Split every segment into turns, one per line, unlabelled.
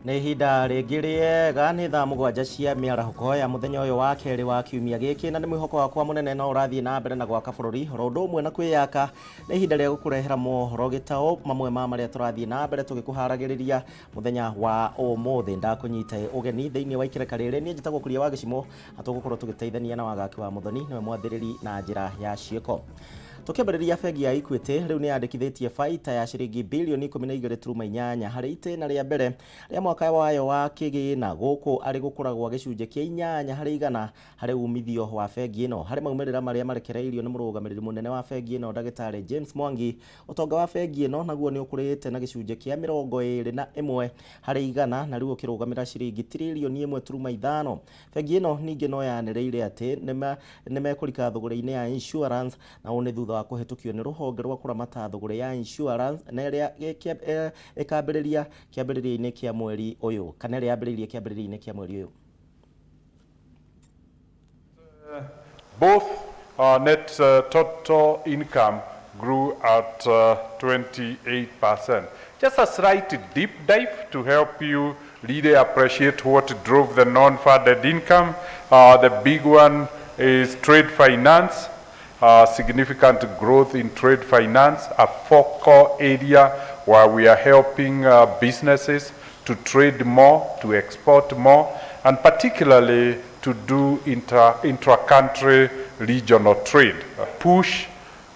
Nĩ ihinda rĩngĩ rĩega, nĩ thaa 7 cia mĩarahũko ya mũthenya ũyũ wa kerĩ wa kiumia gĩkĩ, na nĩ mwĩhoko wakwa mũnene no ũrathiĩ na mbere na gwaka bũrũri oro ũndũ ũmwe na kwĩyaka. Nĩ ihinda rĩa gũkũrehera mohoro gĩtaũ, mamwe ma marĩa tũrathiĩ na mbere tũgĩkũharagĩrĩria mũthenya wa ũmũthĩ. Ndakũnyita ũgeni thĩinĩ wa ikereka rĩrĩ, niĩ njĩtagwo Kuria wa Gĩcimo, na tũgũkorwo tũgĩteithania na Wagaki wa Mũthoni, nĩwe mwathĩrĩri na njĩra ya ciĩko. Tũkĩambĩrĩria, bengi ya Equity rĩu nĩ yandĩkithĩtie baita ya ciringi bilioni 12.8 harĩ itĩna rĩa mbere rĩa mwaka wayo wa kĩgĩna, gũkũ arĩ gũkũra gwa gĩcunjĩ kĩa 8% harĩ umithio wa bengi ĩno. Harĩ maumĩrĩra marĩa marekereirio nĩ mũrũgamĩrĩri mũnene wa bengi ĩno, Ndagĩtarĩ James Mwangi, ũtonga wa bengi ĩno naguo nĩ ũkũrĩte na gĩcunjĩ kĩa 21%, na rĩu ũkĩrũgamĩra ciringi tiririoni 1.5. Bengi ĩno ningĩ no yanĩrĩire atĩ nĩ mekũrika thũgũrĩ-inĩ ya insurance, na ũũ nĩ thutha wa kũhĩtũkio nĩ rũhonge rwa kũramata thũgũrĩ ya insurance, na ĩrĩa ĩkambĩrĩria kĩambĩrĩria-inĩ kĩa mweri ũyũ, kana ĩrĩa yambĩrĩirie kĩambĩrĩria-inĩ kĩa mweri ũyũ.
Both net total income grew at 28%. Just a slight deep dive to help you really appreciate what drove the non-funded income. The big one is trade finance, significant growth in trade finance, a focal area where we are helping businesses to trade more, to export more, and particularly to do intra-country regional trade. A push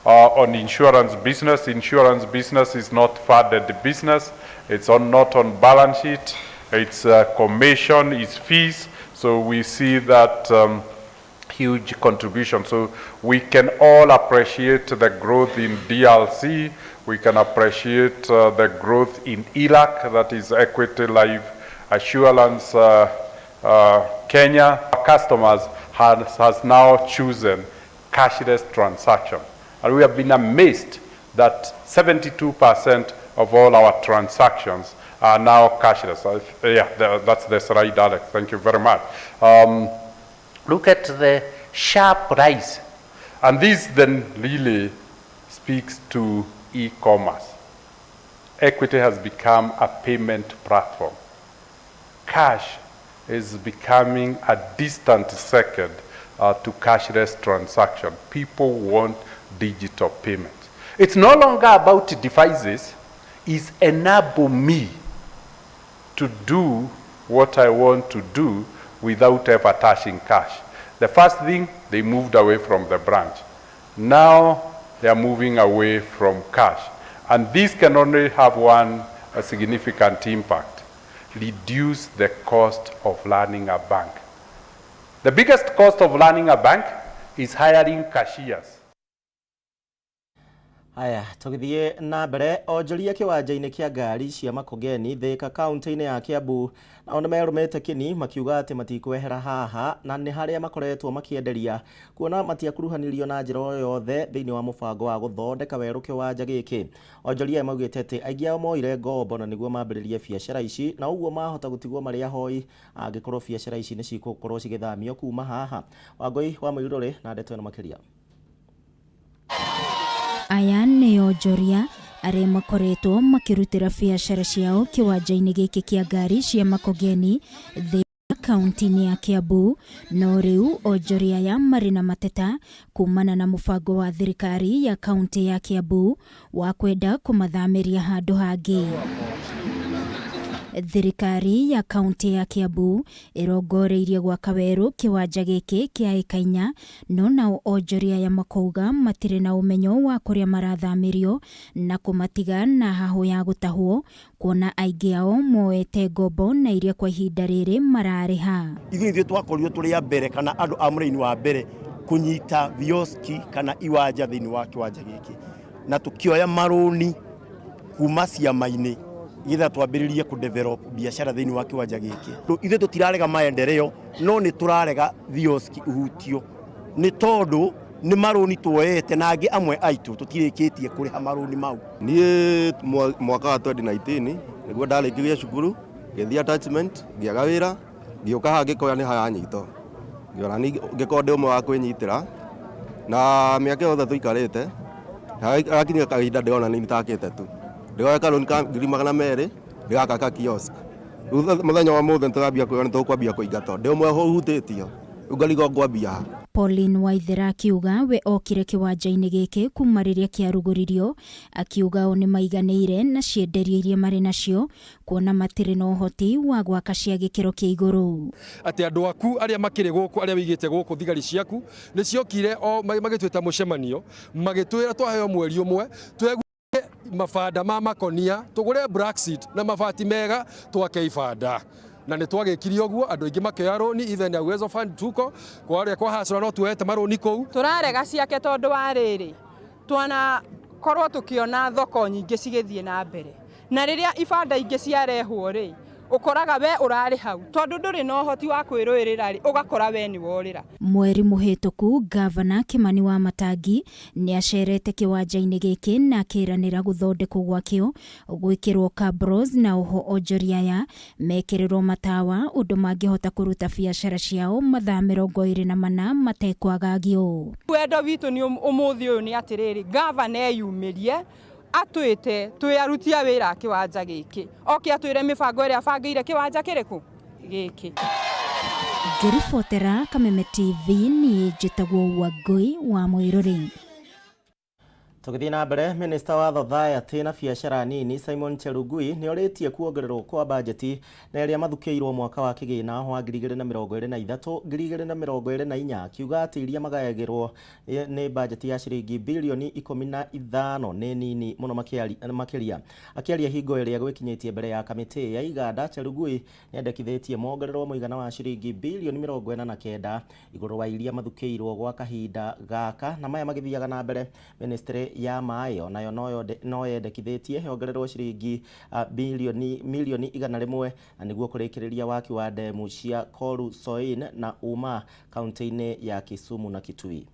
on insurance business. Insurance business is not funded business. It's not on balance sheet. It's commission, it's fees. So we see that huge contribution. So we can all appreciate the growth in DLC. We can appreciate the growth in ELAC, that is Equity Life Assurance Kenya. Our customers has now chosen cashless transaction. And we have been amazed that 72% of all our transactions are now cashless. Yeah, that's the slide, Alex. Thank you very much. Look at the sharp rise. And this then really speaks to e-commerce. Equity has become a payment platform. Cash is becoming a distant second to cashless transaction. People want digital payment. It's no longer about devices, it's enable me to do what I want to do without ever touching cash. The first thing, they moved away from the branch. Now they are moving away from cash. And this can only have one a significant impact: reduce the cost of running a bank. The biggest cost of running a bank is hiring cashiers.
Haya, tũgĩthiĩ na mbere, onjoria kĩwanja-inĩ kĩa ngari cia Makongeni, Thika, kaunti-inĩ ya Kiambu, nao nĩ merũmĩte kĩni makiuga atĩ matikwehera haha na nĩ harĩa makoretwo makĩenderia, kuona matiakuruhanirio na njĩra o yothe thĩinĩ wa mũbango wa gũthondeka werũ kĩwanja gĩkĩ. Onjoria aya maugĩte atĩ aingĩ ao moire ngombo na nĩguo mambĩrĩrie biacara ici, na ũguo mahota gũtigwo marĩ ahoi angĩkorwo biacara ici nĩ cigũkorwo cigĩthamio kuma haha. Wangũi wa Mũirũrĩ na ndeto ĩno makĩria.
Aya nĩ onjoria arĩa makoretwo makĩrutĩra biacara ciao kĩwanja-inĩ gĩkĩ kĩa ngari cia Makongeni, Thika, kaunti-inĩ ya Kiambu. No rĩu onjoria aya marĩ na mateta kumana na mũbango wa thirikari ya kaunti ya Kiambu wa kwenda kũmathamĩria handũ hangĩ. Thirikari ya kaunti ya Kiambu ĩrongoreirie gwaka werũ kĩwanja gĩkĩ kĩa ĩka 4, no nao onjoria aya makauga matirĩ na ũmenyo wa kũrĩa marathamĩrio na kũmatiga na hahũ ya gũtahwo, kuona aingĩ ao moete ngombo na iria kwa ihinda rĩrĩ mararĩha.
Ithuĩ twakorirwo tũrĩ a mbere, kana andũ a mũraini wa mbere kũnyita vioski kana iwanja thĩinĩ wa kĩwanja gĩkĩ, na tũkĩoya marũni kuma ciama-inĩ getha twambĩrĩrie kũ develop biacara thĩinĩ wa kĩwanja gĩkĩ. Ithuĩ tũtirarega maendeleo, no nĩ tũrarega vioski uhutio, nĩ tondũ nĩ marũni tuoete na angĩ amwe aitũ tũtirĩkĩtie kũrĩha marũni mau.
Niĩ mwaka wa 2019 nĩguo ndarĩkirie cukuru, ngĩthiĩ attachment, ngĩaga wĩra, ngĩũka haha, ngĩkoya nĩ haranyitwo, ngĩona ngĩkorwo ndĩ ũmwe wa kwĩnyitĩra na mĩaka yothe tũikarĩte. Harakinya kahinda ndĩrona nĩ nitakĩte tu, ndĩroya karũni ka 200,000, ndĩraka ka kiosk. Rĩu mũthenya wa mũthĩ nĩtũrambia kwĩrwo nĩtũkwambia kũingatwo. Ndĩ ũmwe ũhutĩtio, rĩu ngarigwo ngwambia ha.
Pauline Waithera akiuga we okire kĩwanja-inĩ gĩkĩ kuma rĩrĩa kĩarugũririo, akiuga o nĩmaiganĩire na cienderio iria marĩ nacio kuona matirĩ na ũhoti wa gwaka cia gĩkĩro kĩa igũrũ.
Atĩ andũ aku arĩa makĩrĩ gũkũ, arĩa wĩigĩte gũkũ thigari ciaku nĩ ciokire o magĩtwĩta mũcemanio, magĩtwĩra twaheo mweri ũmwe twegurie mabanda ma makonia, tũgũre black seed na mabati mega twake ibanda. Na nĩ twagĩkire ũguo, andũ aingĩ makĩoya rũni, even ya Uwezo Fund tuko kwarĩa kwa hasara no tuoete marũni kũu.
Tũrarega ciake tondũ wa rĩrĩ, twanakorwo tũkĩona thoko nyingĩ cigĩthiĩ na mbere, na rĩrĩa ibanda ingĩ ciarehwo rĩ, ũkoraga we ũrarĩ hau tondũ ndũrĩ na ũhoti wa kwĩrũĩrĩra rĩ, ũgakora we nĩ worĩra.
Mweri mũhĩtũku Gavana Kimani wa Matangi nĩ acerete kĩwanja-inĩ gĩkĩ na akĩranĩra gũthondekwo gwakĩo, gwĩkĩrwo cabros na oho onjoria aya mekĩrĩrwo matawa ũndũ mangĩhota kũruta biacara ciao mathaa 24 matekwagagio.
Wendo witũ nĩ ũmũthĩ ũyũ nĩ atĩrĩrĩ, gavana eyumĩrie atwĩte twĩ aruti a wĩra a kĩwanja gĩkĩ, oke atwĩre mĩbango ĩrĩa abangĩire kĩwanja kĩrĩkũ gĩkĩ.
Ngĩribotera Kameme TV niĩ njĩtagwo Wangũi wa Mwĩrũrĩ.
Tũgĩthiĩ na mbere, Minista wa Thothaitĩ na biacara nini Simon Chelugui nĩ orĩtie kuongererwo kwa bajeti na ĩrĩa mathukĩirwo mwaka wa kĩgĩna wa 2023 2024, akiuga atĩ iria magayagĩrwo nĩ bajeti ya ciringi bilioni 15 nĩ nini mũno makĩria. Akĩaria hingo ĩrĩa gwĩkinyĩtie mbere ya kamĩtĩ ya iganda, Chelugui nĩendekithĩtie mongererwo mũigana wa ciringi bilioni 49 igũrũ wa iria mathukĩirwo gwa kahinda gaka, na maya magĩthiaga na mbere. Ministry ya maĩ onayo no yendekithĩtie yongererwo ciringi bilioni milioni 100 na nĩguo kũrĩkĩrĩria waki wa ndemu cia Koru Soin na Uma kaunti-inĩ ya Kisumu na Kitui.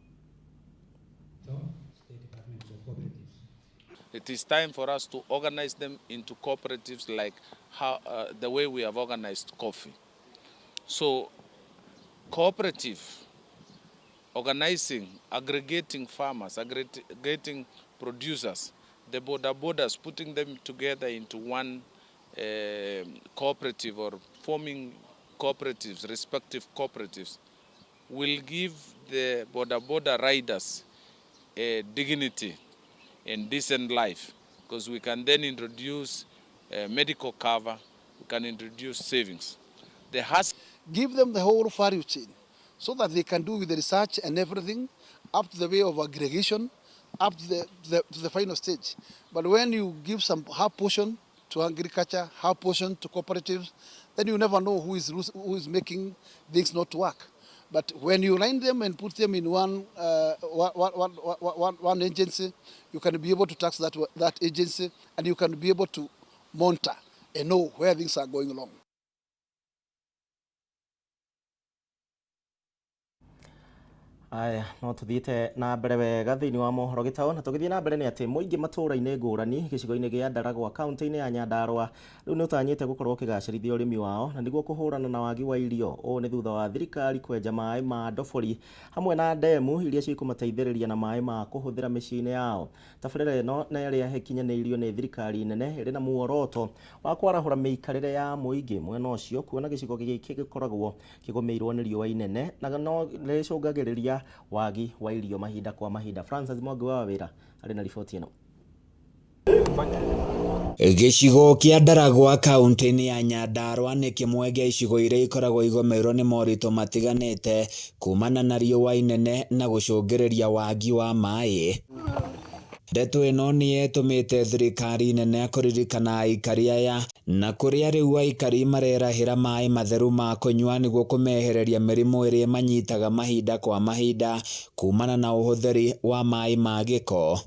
It is time for us to organize them into cooperatives like how, the way we have organized coffee. So cooperative, organizing, aggregating farmers, aggregating producers, the boda bodas, putting them together into one cooperative or forming cooperatives, respective cooperatives, will give the boda boda riders a dignity and decent life, because we can then introduce medical cover, we can introduce savings. The
give them the whole value chain so that they can do with the research and everything up to the way of aggregation, up to the final stage. But when you give some half portion to agriculture, half portion to cooperatives, then you never know who is making things not work. But when you line them and put them in one agency, you can be able to tax that agency, and you can be able to monitor and know where things are going along.
Aya, no tuthiĩte na mbere wega thĩinĩ wa mohoro gĩtaũ, na tũgĩthiĩ na mbere nĩ atĩ mũingĩ matũũra-inĩ ngũrani gĩcigo-inĩ gĩa Ndaragwa kaunti-inĩ ya Nyandarua rĩu nĩ ũtanyĩte gũkorwo ũkĩgacĩrithia ũrĩmi wao na nĩguo kũhũrana na wagi wa irio. Ũũ nĩ thutha wa thirikari kwenja maĩ ma ndobori hamwe na ndemu iria cikũmateithĩrĩria na maĩ ma kũhũthĩra mĩciĩ-inĩ yao. Tabarĩra ĩno na ĩrĩa ĩkinyanĩirio nĩ thirikari nene ĩrĩ na muoroto wa kwarahũra mĩikarĩre ya mũingĩ mwena ũcio, kuona gĩcigo gĩkĩ gĩkoragwo kĩgũmĩirwo nĩ riũa inene na no rĩcũngagĩrĩria wagi wa irio mahinda kwa mahinda. Francis Mwangi wa Wawĩra arĩ na riboti ĩno.
Gĩcigo kĩa Ndaragwa kaunti-inĩ ya Nyandarua nĩ kĩmwe gĩa icigo iria ikoragwo igũmĩirwo nĩ moritũ matiganĩte kumana na riũa inene na gũcũngĩrĩria wagi wa maĩ. Ndeto ĩno nĩ ĩtũmĩte thirikari nene kũririkana aikari aya na kũrĩa rĩu aikari marerahĩra maĩ matheru ma kũnyua nĩguo kũmehereria mĩrimũ ĩrĩa ĩmanyitaga mahinda kwa mahinda kumana na ũhũthĩri wa maĩ ma gĩko.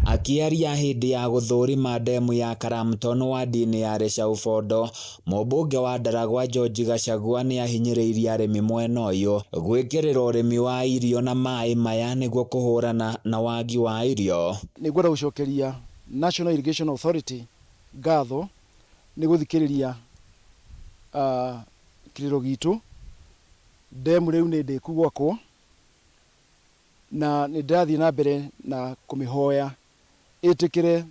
Akĩaria hĩndĩ ya gũthũrima ndemu ya Karamton wadi-inĩ ya Rĩcaũ-Bondo, mũmbunge wa Ndaragwa George Gachagua nĩ ahinyĩrĩirie arĩmi mwena ũyũ gwĩkĩrĩra ũrĩmi wa irio na maĩ maya nĩguo kũhũrana na wagi wa irio.
Nĩngwenda gũcokeria National Irrigation Authority ngatho nĩ gũthikĩrĩria kĩrĩro gitũ. Ndemu rĩu nĩ ndĩku gwakwo na nĩ ndĩrathiĩ na mbere na kũmĩhoya ĩtĩkĩre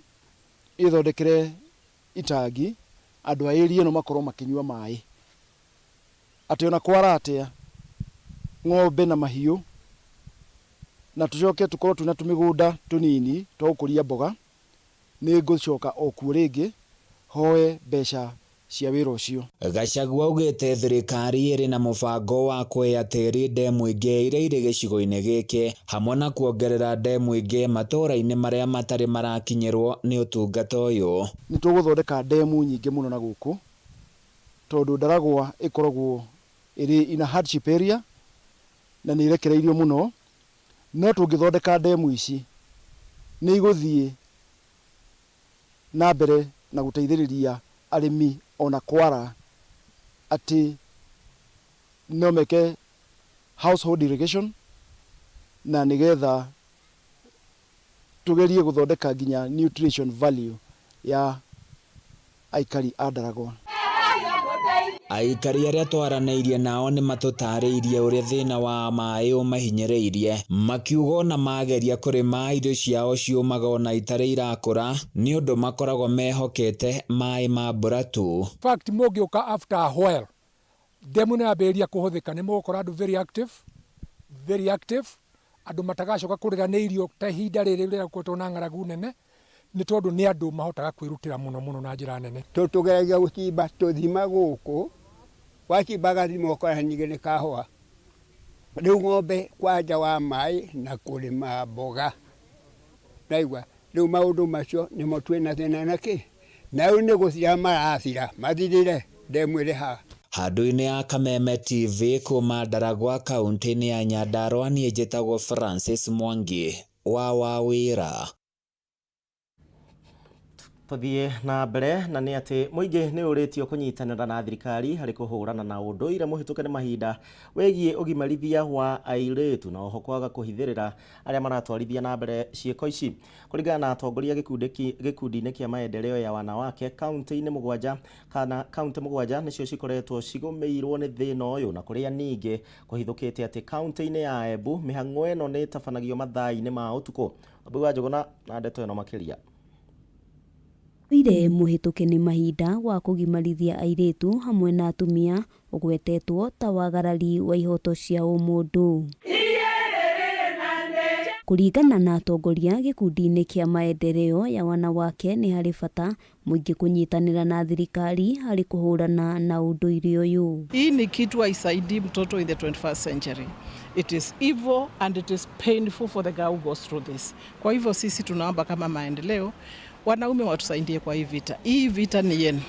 ĩthondekere itangi Andũ a area ĩno makorwo makĩnyua maĩ, atĩ ona kwara atĩa, ng'ombe na mahiũ, na tũcoke tũkorwo twĩna tũmĩgũnda tũnini twa gũkũria mboga, nĩ ngũcoka o kuo rĩngĩ hoe mbeca cia wĩra ũcio.
Gachagua augĩte thirikari ĩrĩ na mũbango wa kũiya tĩri ndemu ingĩ iria irĩ gĩcigo-inĩ gĩkĩ hamwe na kuongerera ndemu ingĩ matũra-inĩ marĩa matarĩ marakinyĩrwo nĩ ũtungata ũyũ.
Nĩ tũgũthondeka ndemu nyingĩ mũno na gũkũ tondũ Ndaragwa ĩkoragwo ĩrĩ in a hardship area na nĩ ĩrekereirio mũno, no tũngĩthondeka ndemu ici nĩ igũthiĩ na mbere na gũteithĩrĩria arĩmi ona kwara atĩ no meke household irrigation na nĩgetha tũgerie gũthondeka nginya nutrition value ya aikari a Ndaragwa.
Aikari arĩa twaranĩirie nao nĩ matũtarĩirie ũrĩa thĩna wa maĩ ũmahinyĩrĩirie, makiuga ona mageria kũrĩma irio ciao ciũmaga ona itarĩ irakũra nĩ ũndũ makoragwo mehokete maĩ ma mbura tu.
Fact mũngĩũka after a while ndemu ĩno yambĩrĩria kũhũthĩka nĩ mũgũkora andũ very active, very active, andũ matagacoka kũrĩra nĩ irio ta ihinda rĩrĩ rĩrĩa gũkoretwo na ng'aragu nene, nĩ tondũ nĩ andũ mahotaga kwĩrutĩra mũno mũno na njĩra nene.
Tũgeragia gũcimba tũthima gũkũ, wacimba gathima ũkora ningĩ nĩ kahũa. Rĩu ng'ombe kwanja wa maĩ na kũrĩma mboga. Naigua rĩu maũndũ macio nĩmo twĩna thĩna na kĩ? Na rĩu nĩ gũthira marathira, mathirĩre ndemu ĩrĩ haha.
Handũ-inĩ ha Kameme TV kuma Ndaragwa kaunti-inĩ ya Nyandarua niĩ njĩtagwo Francis Mwangi wa Wawĩra.
Tũthiĩ na mbere na nĩ atĩ mũingĩ nĩ ũrĩtio kũnyitanĩra na thirikari harĩ kũhũrana na ũndũire mũhĩtũke nĩ mahinda wĩgiĩ ũgimarithia wa airĩtu na oho kwaga kũhithĩrĩra arĩa maratwarithia na mbere ciĩko ici. Kũringana na atongoria gĩkundi-inĩ kĩa maendeleo ya wanawake kaunti-inĩ mũgwanja kana kaunti mũgwanja nĩcio cikoretwo cigũmĩirwo nĩ thĩna ũyũ na kũrĩa ningĩ kũhithũkĩte atĩ kaunti-inĩ ya Embu mĩhang'o ĩno nĩ ĩtabanagio mathaa-inĩ ma ũtukũ. Wambui wa Njũgũna na ndeto ĩno makĩria.
Ũndũire mũhĩtũke nĩ mahinda wa kũgimarithia airĩtu hamwe na atumia ũgwetetwo ta wagarari wa ihoto cia ũmũndũ. Kũringana na atongoria gĩkundi-inĩ kĩa maendeleo ya wanawake nĩ harĩ bata mũingĩ kũnyitanĩra na thirikari harĩ kũhũrana na ũndũire ũyũ.
Hii ni kitu haisaidii mtoto in the 21st century. It is evil and it is painful for the girl who goes through this. Kwa hivyo sisi tunaomba kama maendeleo wanaume watusaidie kwa hii vita. Hii vita ni yenu.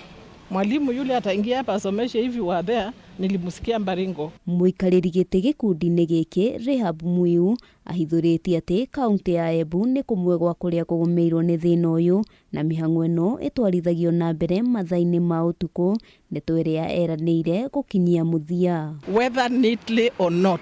Mwalimu yule ataingia hapa asomeshe hivi wa there, nilimsikia Mbaringo.
Mũikarĩri gĩtĩ gĩkundi-inĩ gĩkĩ Rehab Muiu ahithũrĩtie atĩ kaunti ya Embu nĩ kũmwe gwa kũrĩa kũgũmĩirwo nĩ thĩna ũyũ na mĩhang'o ĩno ĩtwarithagio na mbere mathaa-inĩ ma ũtukũ, ndeto ĩrĩa eranĩire gũkinyia mũthia.
Whether neatly or not,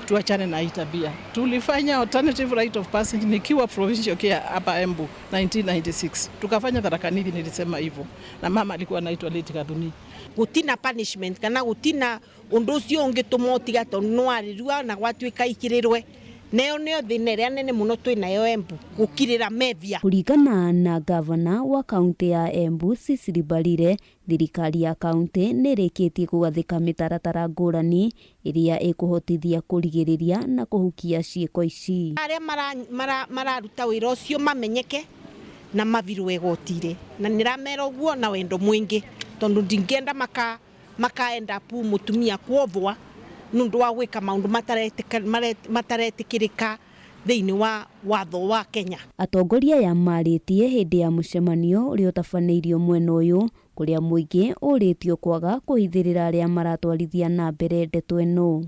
tuachane na hii tabia. Tulifanya alternative rite of passage nikiwa provincial care hapa Embu 1996. Tukafanya Tharaka Nithi, nilisema hivyo. Na mama alikuwa anaitwa Leti Gathuni.
Gutina punishment kana gutina undu ucio ungituma utiga tondu nwarirua na gwatuika ikirirwe. Nayo nĩyo thĩna ĩrĩa nene mũno twĩ nayo Embu, gũkirĩra methia.
Kũringana na gavana wa kaunti ya Embu Cecily Mbarire, thirikari ya kaunti nĩ ĩrĩkĩtie kũgathĩka mĩtaratara ngũrani ĩrĩa ĩkũhotithia kũrigĩrĩria na kũhukia ciĩko ici.
Arĩa mararuta wĩra ũcio mamenyeke na mathirwo igoti-rĩ, na nĩramera ũguo na wendo mũingĩ tondũ ndingĩenda makaenda pu mũtumia kuothwa nĩ ũndũ wa gwĩka maũndũ mataretĩkĩrĩka thĩinĩ wa watho wa Kenya.
Atongoria aya marĩtie hĩndĩ ya mũcemanio ũrĩa ũtabanĩirio mwena ũyũ kũrĩa mũingĩ ũrĩtio kwaga kũhithĩrĩra arĩa maratwarithia na mbere ndeto ĩno.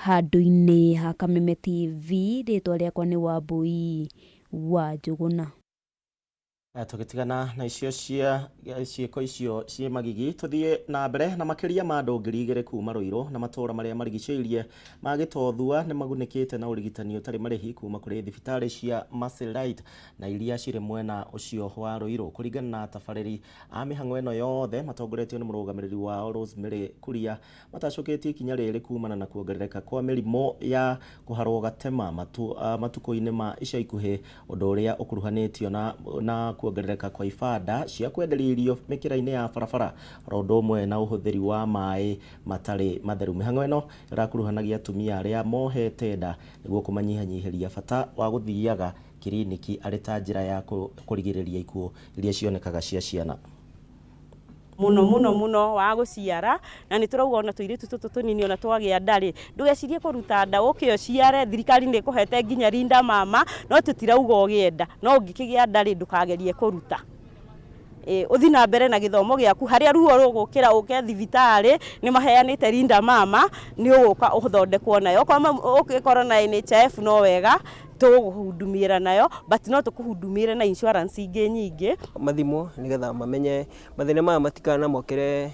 Handũ-inĩ ha Kameme TV, rĩtwa rĩakwa nĩ Wambui wa Njũgũna.
Tũgĩtigana na icio cia ciĩko icio ciĩ magigi, tũthiĩ na mbere na makĩria ma andũ 2000 kuma Ruiru na matũũra marĩa marigicĩirie ma Gĩtothua nĩ magunĩkĩte na ũrigitani ũtarĩ marĩhi kuma kũrĩ thibitarĩ cia Mercy Light na iria cirĩ mwena ũcio wa Ruiru. Kũringana na atabarĩri a mĩhang'o ĩno yothe matongoretio nĩ mũrũgamĩrĩri wao Rosemary Kuria, matacũkĩtie ikinya rĩrĩ kumana na kuongerereka kwa mĩrimũ ya kũharwo gatema matukũ-inĩ ma ica ikuhĩ, ũndũ ũrĩa ũkuruhanĩtio na Kuongerereka kwa ibanda cia kwenderia irio mĩkĩra-inĩ ya barabara oro ũndũ ũmwe na ũhũthĩri wa maĩ matarĩ matheru. Mĩhang'o ĩno ĩrakuruhanagia atumia arĩa mohete nda nĩguo kũmanyihanyihĩria bata wa gũthiaga kiriniki arĩ ta njĩra ya kũrigĩrĩria ikuũ iria cionekaga cia ciana.
Muno muno muno wa guciara na ni turauga ona tuiritu tutu tunini ona twagia nda ri, ndugecirie kuruta nda, uke uciare. Thirikari ni ikuhete nginya rinda mama, no tutirauga ugie nda, no ungikigia nda ri, ndukagerie kuruta, uthi na mbere na githomo giaku. Haria ruo rugukira, uke thibitari, ni maheanite rinda mama, ni uguka uthondekwo nayo. Okorwo ukikorwo na NHIF no wega, tuguhudumira nayo, but no tukuhudumire na insurance ingĩ nyingĩ.
Mathimwo nigetha mamenye mathĩna maya matikanamokere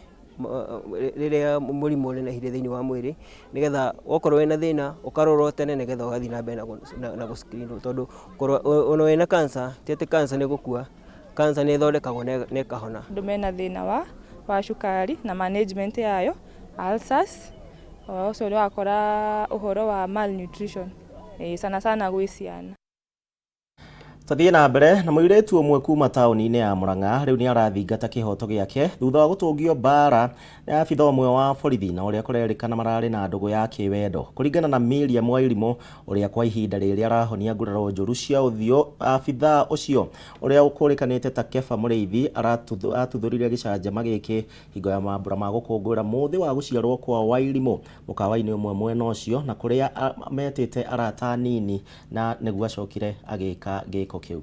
rĩrĩa mũrimũ ũnenehire thĩinĩ wa mwĩrĩ, nĩgetha wokorwo wĩna thĩna ũkarorwo tene, nĩgetha ũgathiĩ na mbere na gũ-screen, tondũ ona wĩna cancer ti atĩ cancer nĩ gũkua, cancer nĩ ĩthondekagwo na ĩkahona.
Andũ mena thĩna wa cukari na management yayo, ulcers, ũcio nĩ wakora ũhoro wa malnutrition, sana sana gwĩ ciana.
Tuthiĩ na mbere na mũirĩtu ũmwe kuma taũni-inĩ ya Murang'a rĩu nĩ arathingata kĩhoto gĩake thutha wa gũtũngio mbara nĩ abitha ũmwe wa borithi na ũrĩa kũrerĩkana mararĩ na ndũgũ ya kĩwendo. Kũringana na Miriam Wairimũ, ũrĩa kwa ihinda rĩrĩ arahonia nguraro njũru cia ũthiũ, abitha ũcio ũrĩa ũkũrĩkanĩte ta Kefa Mũrĩithi atuthũrire gĩcanjama gĩkĩ hingo ya mambũra ma gũkũngũĩra mũthĩ wa gũciarwo kwa Wairimũ mũkawa-inĩ ũmwe mwena ũcio, na kũrĩa metĩte arata anini na nĩguo acokire agĩka gĩko kĩu.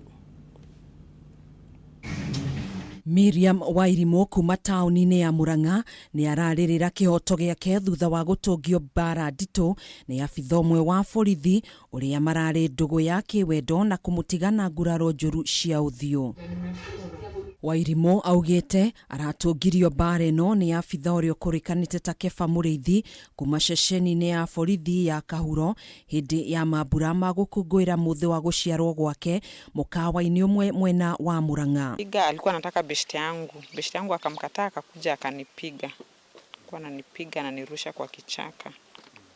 Miriam Wairimũ kuma taũni-inĩ ya Murang'a nĩ ararĩrĩra kĩhoto gĩake thutha wa gũtũngio mbara nditũ nĩ abitha ũmwe wa borithi ũrĩa mararĩ ndũgũ ya kĩwendo na kũmũtiga na nguraro njũru cia ũthiũ. Wairimũ augĩte aratũngirio mbara ĩno nĩ abitha ũrĩa ũkũrĩkanĩte ta Kefa Mũrĩithi kuma ceceni-inĩ ya borithi ya Kahuro hĩndĩ ya mambura ma gũkũngũĩra mũthĩ wa gũciarwo gwake mũkawa-inĩ ũmwe mwena wa Murang'a.
Piga, alikuwa anataka beshte yangu. Beshte yangu akamkataa, akakuja akanipiga. Alikuwa ananipiga, ananirusha kwa kichaka.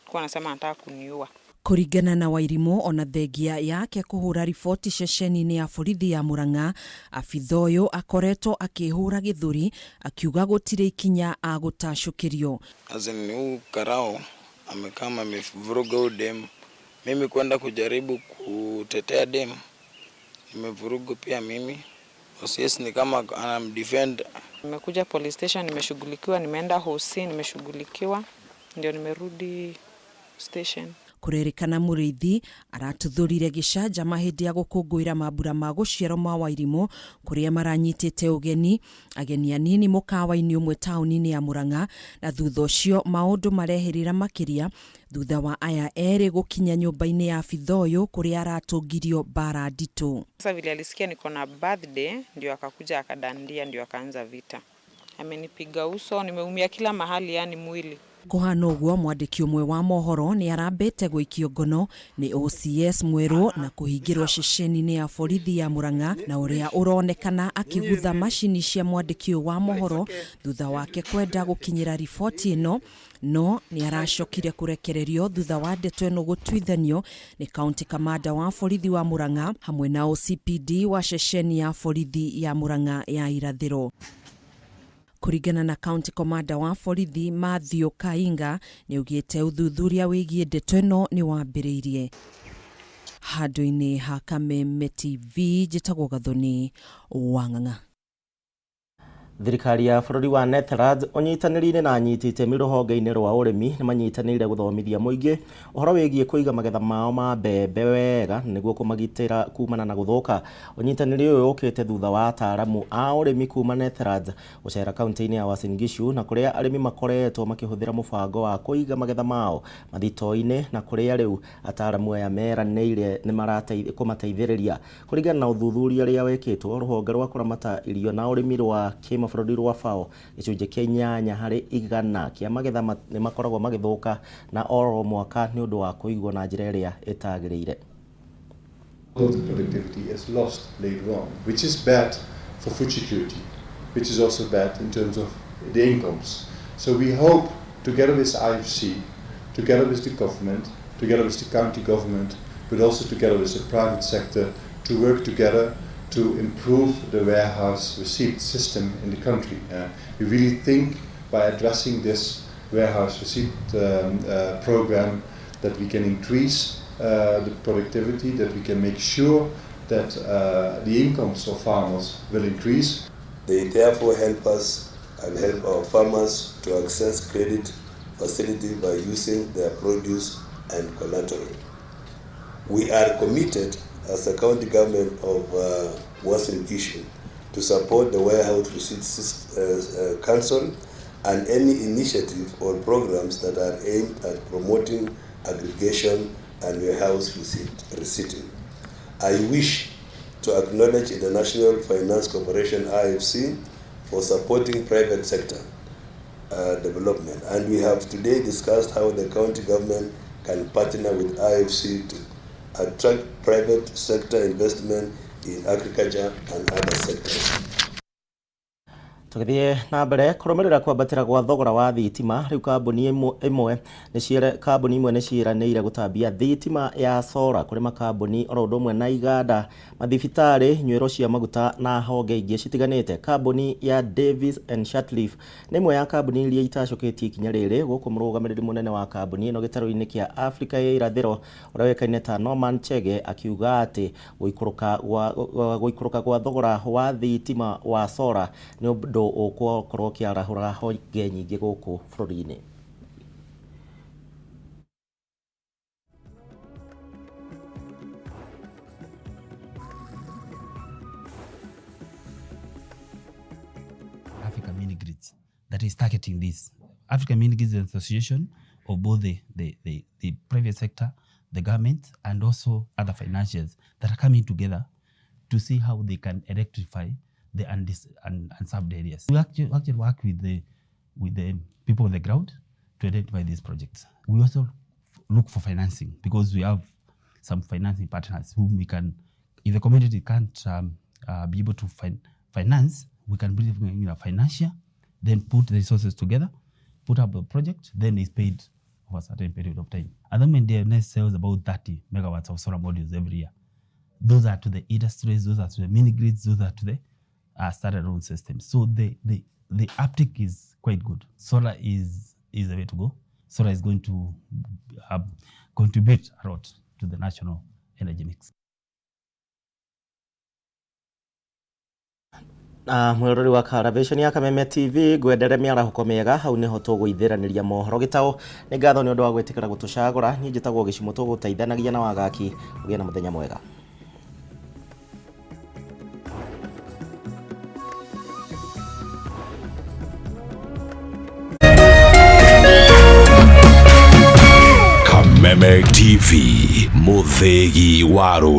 Alikuwa anasema anataka kuniua.
Kũringana na Wairimũ, ona thengia yake kũhũra riboti ceceni-inĩ ya borithi ya Murang'a, abitha ũyũ akoretwo akĩhũra gĩthũri akiuga gũtirĩ ikinya agũtacũkĩrio.
As in huu karao amekama amevuruga huyu dem. Mimi kwenda kujaribu kutetea dem, nimevurugu pia mimi. OCS ni kama anamdefend.
Nimekuja police station, nimeshughulikiwa, nimeenda hosi, nimeshughulikiwa, ndio nimerudi station.
Kũrerĩkana Mũrĩithi aratuthũrire gĩcanjama hĩndĩ ya gũkũngũĩra mambura ma gũciarwo ma Wairimũ kũrĩa maranyitĩte ũgeni ageni anini mũkawa-inĩ ũmwe taũni-inĩ ya Murang'a, na thutha ũcio maũndũ marehĩrĩra makĩria thutha wa aya erĩ gũkinya nyũmba-inĩ ya abitha ũyũ kũrĩa aratũngirio mbara nditũ.
Sasa vile alisikia niko na birthday, ndio akakuja akadandia, ndio akaanza vita. Amenipiga uso, nimeumia kila mahali, yani mwili.
Kũhana ũguo, mwandĩki ũmwe wa mohoro nĩ arambĩte gũikio ngono nĩ OCS mwerũ na kũhingĩrwo ceceni-inĩ ya borithi ya Murang'a, na ũrĩa ũronekana akĩgutha macini cia mwandĩki ũyũ wa mohoro thutha wake kwenda gũkinyĩra riboti ĩno, no nĩ aracokire kũrekererio thutha wa ndeto ĩno gũtuithanio nĩ county kamanda wa borithi wa Murang'a hamwe na OCPD wa ceceni ya borithi ya Murang'a ya irathĩro. Kũringana na county commander wa borithi Mathew Kainga, nĩ augĩte ũthuthuria wĩgiĩ ndeto ĩno nĩ wambĩrĩirie. Handũ-inĩ ha Kameme TV, njĩtagwo Gathoni Wang'ang'a.
Thirikari ya bũrũri wa Netherlands ũnyitanĩri-inĩ na anyiti itemi rũhonge-inĩ rwa ũrĩmi nĩ manyitanĩire gũthomithia mũingĩ ũhoro wĩgiĩ kũiga magetha mao ma mbembe wega nĩguo kũmagitĩra kumana na gũthũka. Ũnyitanĩri ũyũ ũkĩte thutha wa ataaramu a ũrĩmi kuma Netherlands gũcera kaunti-inĩ ya Uasin Gishu, na kũrĩa arĩmi makoretwo makĩhũthĩra mũbango wa kũiga magetha mao mathito-inĩ, na kũrĩa rĩu ataaramu aya meranĩire nĩ kũmateithĩrĩria. Kũringana na ũthuthuria ũrĩa wĩkĩtwo rũhonge rwa kũramata irio na ũrĩmi rwa kĩmabũrũri rwa FAO, gĩcunjĩ kĩa 8% kĩa magetha nĩ makoragwo magĩthũka na oro mwaka nĩ ũndũ wa kũigwo na njĩra ĩrĩa ĩtagĩrĩire.
Of the productivity is lost later on, which is bad for food security, which is also bad in terms of the incomes. So we hope, together with IFC, together with the government, together with the county government, but also together with the private sector, to work together to improve the warehouse receipt system in the country. We really think by addressing this warehouse receipt program that we can increase the productivity, that we can make sure that the incomes of farmers will increase.
They therefore help us and help our farmers to access credit facility by using their produce and collateral. We are committed as a county government of Uasin Gishu to support the Warehouse Receipt Council and any initiative or programs that are aimed at promoting aggregation and warehouse receipting. I wish to acknowledge International Finance Corporation IFC for supporting private sector development, and we have today discussed how the county government can partner with IFC to attract private sector investment in agriculture and other sectors.
Tũgĩthiĩ na mbere kũrũmĩrĩra kwambatĩra gwa thogora wa thitima, rĩu kambuni ĩmwe kambuni imwe nĩ ciĩranĩire gũtambia thitima ya sora kũrĩ makambuni oro ũndũ ũmwe na iganda, mathibitarĩ, nywĩro cia maguta na honge ingĩ citiganĩte. Kambuni ya Davis and Shirtliff nĩ ĩmwe ya kambuni iria itacũkĩtie ikinya rĩrĩ, gũkũ mũrũgamĩrĩri mũnene wa kambuni ĩno gĩtarũ-inĩ kĩa Afrika ya irathĩro ũrĩa ũĩkaine ta Norman Chege akiuga atĩ gũikũrũka gwa thogora wa thitima wa sora nĩ ũndũ ũgũkorwo ũkĩarahũra honge nyingĩ gũkũ bũrũri-inĩ.
Africa Mini Grids that is targeting this. Africa Mini Grids is an association of both the private sector, the government, and also other financiers that are coming together to see how they can electrify the unserved areas. We actually work with the people on the ground to identify these projects. We also look for financing, because we have some financing partners whom we can, if the community can't be able to finance, we can bring in a financier, then put the resources together, put up a project, then it's paid over a certain period of time. At the moment, DNS sells about 30 megawatts of solar modules every year. Those are to the industries, those are to the mini grids, those are to the standalone systems. So the uptick is quite good. Solar is the way to go. Solar is going to contribute a lot to the national energy mix.
Na mwirori wa Karavation ya Kameme TV ngwendere mĩarahũko mĩega, hau nĩho tũgũithĩranĩria mohoro gĩtaũ. Nĩ ngatho nĩ ũndũ wa gwĩtĩkĩra gũtũcagũra. Niĩ njĩtagwo Gĩcimo, tũgũteithanagia na wagaki. Ũgĩe na mũthenya mwega.
Kameme TV, mũthĩgi wa rũrĩrĩ.